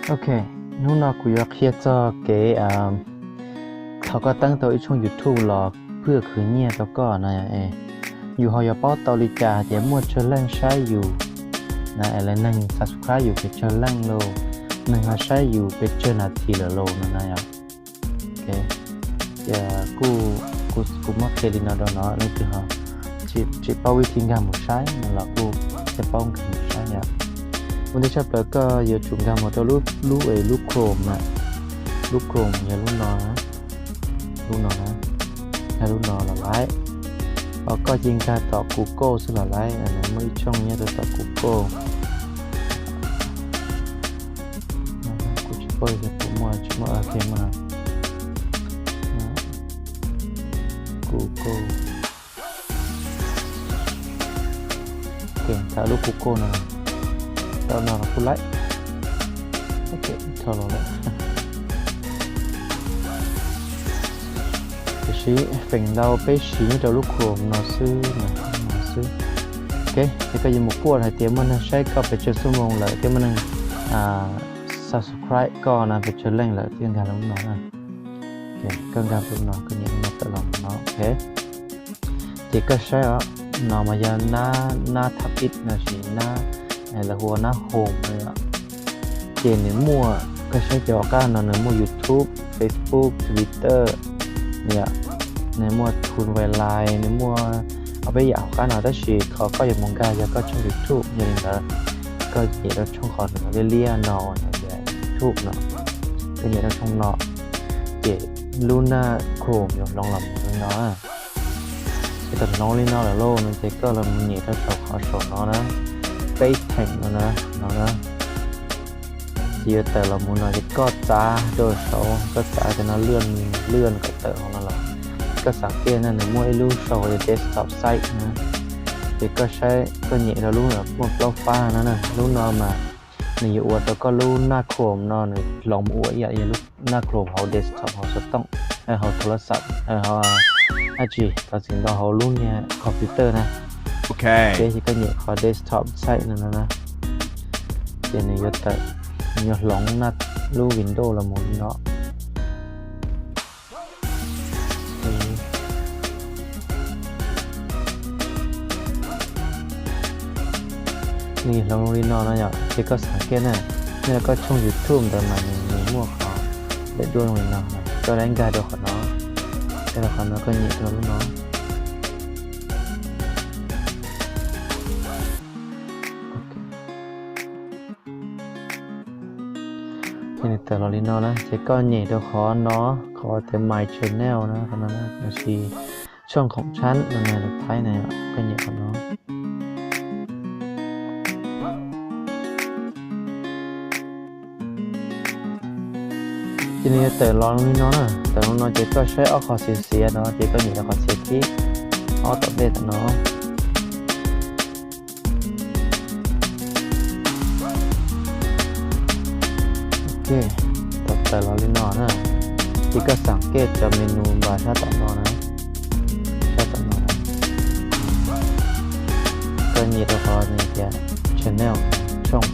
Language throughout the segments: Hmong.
Ok, hnub no kuv yuav qhia txog kev thov koj teeb tau ib tshooj YouTube los pheej khwv nyiaj rau koj no. Yus ho yuav paub tau li cas hais tias muaj tsawg leej saib yus na, es lawv neeg subscribe yus pes tsawg leej lauj, neeg ho saib yus pes tsawg nas this lawm lauj no na yom. Ces kuv muab qhia li no rau no, leej twg ho tsis paub vim thi nkag mus saib no los kuj thiaj paub nkag mus saib yom. Ua ntej tshaj plaws koj yuav tsum nkag mus rau lub, lub Chrome na, lub Chrome yog lub no, lub no na, nkag lub no los lawm. Ho koj cia nkag tom Google xwb los lawm, muaj ib tshooj nyob rau tom Google. Kuv tsis paub yog kuv muaj tsis muaj, ok muaj no. Google. Ok, thaum lub Google no, tau no los kuj laib. Ok, thaum los lawm. Tiam sis feem ntau peb siv nyob rau lub Chrome no xwb, no xwb. Ok, ces koj yuav mus kuaj hais tias muaj neeg saib koj pes tsawg xuab moos lawm thiab muaj neeg subscribe koj no pes tsawg leej lawm thiab nkag lub no na. Koj nkag lub no, koj nias lub no tawm los no, ok. Ces koj saib os, no mas yog nab, nab thab ib no sis nab, lawv hu ua nab home no yom. Ces nws muaj, koj saib cov hauv qab no nws muaj YouTube, Facebook, Twitter, yom, nws muaj Toonvine, nws muaj ob peb yam hauv qab no tab sis qhov koj yuav mus nkag yog koj tshooj YouTube, yog li ntawd koj nias rau tshooj qhov nws liab liab no uas hais tias YouTube no, koj nias rau tshooj no, ces lub nab Chrome yuav hloov los mus li no. Ces thaum hloov li no lawm lauj no ces koj los mus nias rau saum qhov saum no na, peb theem no na, no na. Ces yuav tawm los mus no ces koj txav rau saud, koj txav cov no lwj, lwj kom tawm hauv no los. Koj xav kiag na nws muaj ib lub sau ua desktop site na. Ces koj saib, koj nias rau lub muaj plaub fab no na, lub no mas nws yuav ua rau koj lub nab Chrome no nws hloov mus ua ib yam li lub nab Chrome hauv desktop, hauv xov tooj, hauv thoo la xav, hauv dab tsi, thov txim ntau, hauv lub niag computer na. Ok, ces koj nias qhov desktop site no na, ces nws yuav tawm, nws yuav hloov lub Windows los mus li no. Nws hloov li no no yom, ces koj xav kiag na, nyob rau koj tshooj YouTube ntawd mas nws, nws muaj qhov daim duab zoo li no, koj dai nkag rau qhov no, nkag rau qhov no koj nias rau lub no. Ces nws tawm los li no na, ces koj nias rau qhov no, qhov tias My Channel na, qhov no na, los sis tshooj khoom tshab no na, lus Thaib na, koj nias qhov no. Ces nws yuav tawm los li no na, tawm los no ces koj saib ob qho xiav xiav no ces koj nias rau qhov xiav thib ob tom ntej tom no. Ok, tau tawm los li no na, ces koj xav kiag cov menu npas sab tom no na, sab tom no na, koj nias rau qhov nws tias channel, tshooj.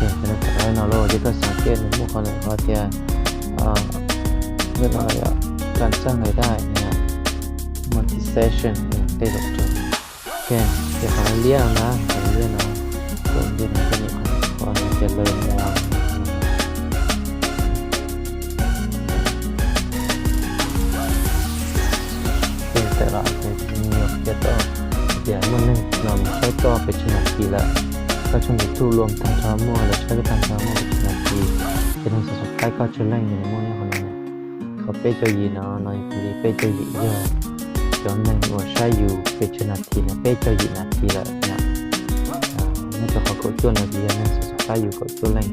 Ces nws tawm los li no lauj, ces koj xav kiag nws muaj qhov ntawm qhov tias, ntawm no yog kab txaj nqis dai, monetization, tej zaum rau. Ok, ces qhov no liab no na, qhov liab no, qhov liab no koj nias qhov no, qhov no ces lawv mus Ces tawm los ces nws yuav qhia tau tias muaj neeg los mus saib koj pes tsawg nas this lawm. Koj tshooj YouTube luam tag nrho muaj lawv saib koj tag nrho muaj pes tsawg nas this, ces neeg subscribe koj tsawg leej nws muaj nyob qhov no. Qhov peb caug yim no, no yog li peb caug yim yog cov neeg uas saib yus pes tsawg nas this na, peb caug yim nas this lawm na. Nyob rau qhov kaum cuaj no ces yog neeg subscribe yus kaum cuaj leej.